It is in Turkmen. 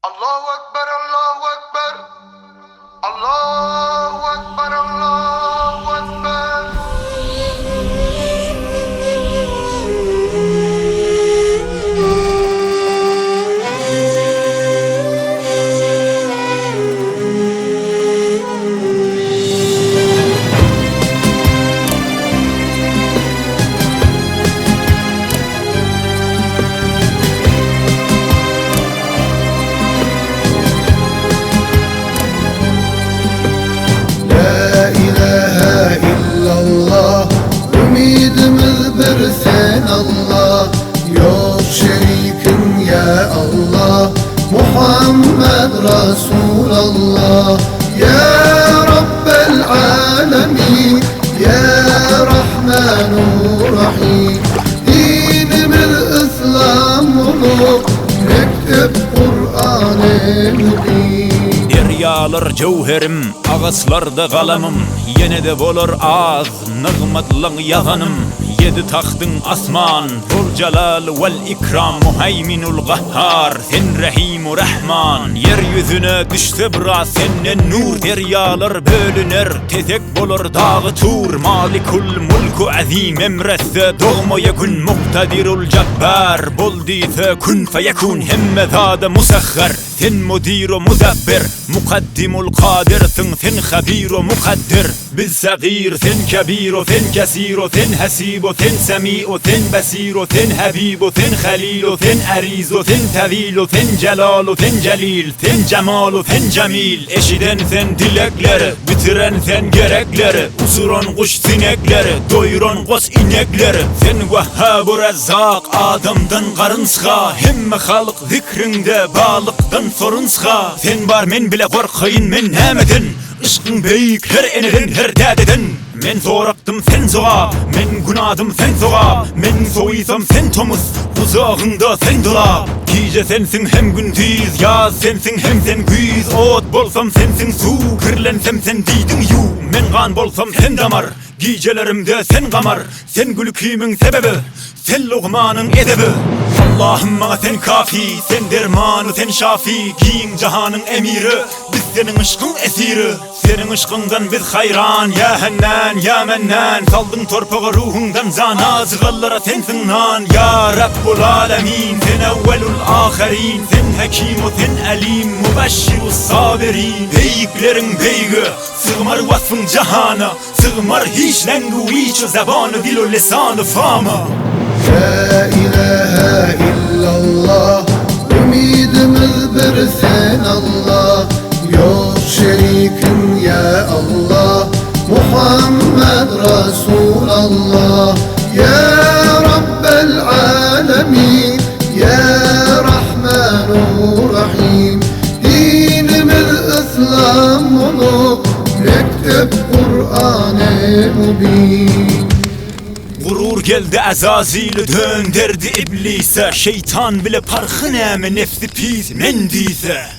Allahu Ekber, Allahu Ekber, Allahu Ekber, Allahu Ekber. La ilahe illallah Ümidimiz bir sen Allah Yok şerikin ya Allah Muhammed Resulallah Ya Rabbel Alemin Ya Rahmanu Rahim Dinimiz İslam olup Mektep Kur'an-ı Mübin Derýalar jöwherim, agaçlarda galamym, Ýene-de bolar az nygmatlaň ýazanym. Ýedi tagtyň asman, Zul Jalal wal Ikram, Muhaýminul Gahhar, Sen Rehimu Rahman. Ýer ýüzüne düşse biraz senden nur, Derýalar bölüner, tezek bolar dagy Tur. Malikul Mulku Azim emretse dogmaýa gün, Muktadirul Jabbar, bol diýse kun feýekun, Hemme zada musahhar. Sen mudir-u mudabbir, mukaddimul kadirsiň, sen habir-u mukaddir. Biz sagyr, sen kebir-u, sen kesir-u, sen hasib-u, sen semi-u, sen basir-u, sen habib-u, sen halil-u, sen ariz-u, sen tawil-u, sen jalal-u, sen jalil, sen jamal-u, sen jamil. Eşiden sen dilekleri, bitiren sen gerekleri, usuran guş sinekleri, doýuran goç inekleri. Sen Wahhab-u Rezzak, adamdan garynçga, hemme halyk Zikriňde balykdan sorunçga Sen bar men bile gorkaýyn men nämeden Yşkyň beýik her eneden her dädeden Men sorakdym sen jogap Men günadym sen sogap Men sowysam sen tomus Gujagyňda sen dolap Gije sensiň hem gündiz Ýaz sensiň hem sen güýz Ot bolsam sensiň suw Kirlensem sen diýdiň ýuw Men gan bolsam sen damar Gijelerimde sen gamar Sen gülkimiň sebebi Sen lugmanyň edebi Allahym maňa sen kafi Sen dermanu sen şafi Giň jahanyň emiri Biz seniň yşkyň esiri Seniň yşkyňdan biz haýran Ýa Hennän ýa Mennän Saldyň torpaga ruhuňdan jan Ajyganlara sensiň nan Ýa Rabbul Alemin Sen ewwelul aherin Sen Hekimu sen Alim Mubeşşirus sabirin Beýikleriň beýigi Sygmar wasfyň jahana Sygmar hiç lenguwiç zabany dil-u lisany fama. La ilahe illallah Ümidimiz bir sen Allah Yok şerikin ya Allah Muhammed Resulallah Ya Rabbel Alemin Ya Rahmanu Rahim Dinimiz İslam olup Mektep Kur'an-ı Mübin. Gurur geldi Azazili dönderdi iblise, Şeýtan bile parhy näme nefsi pis men diýse.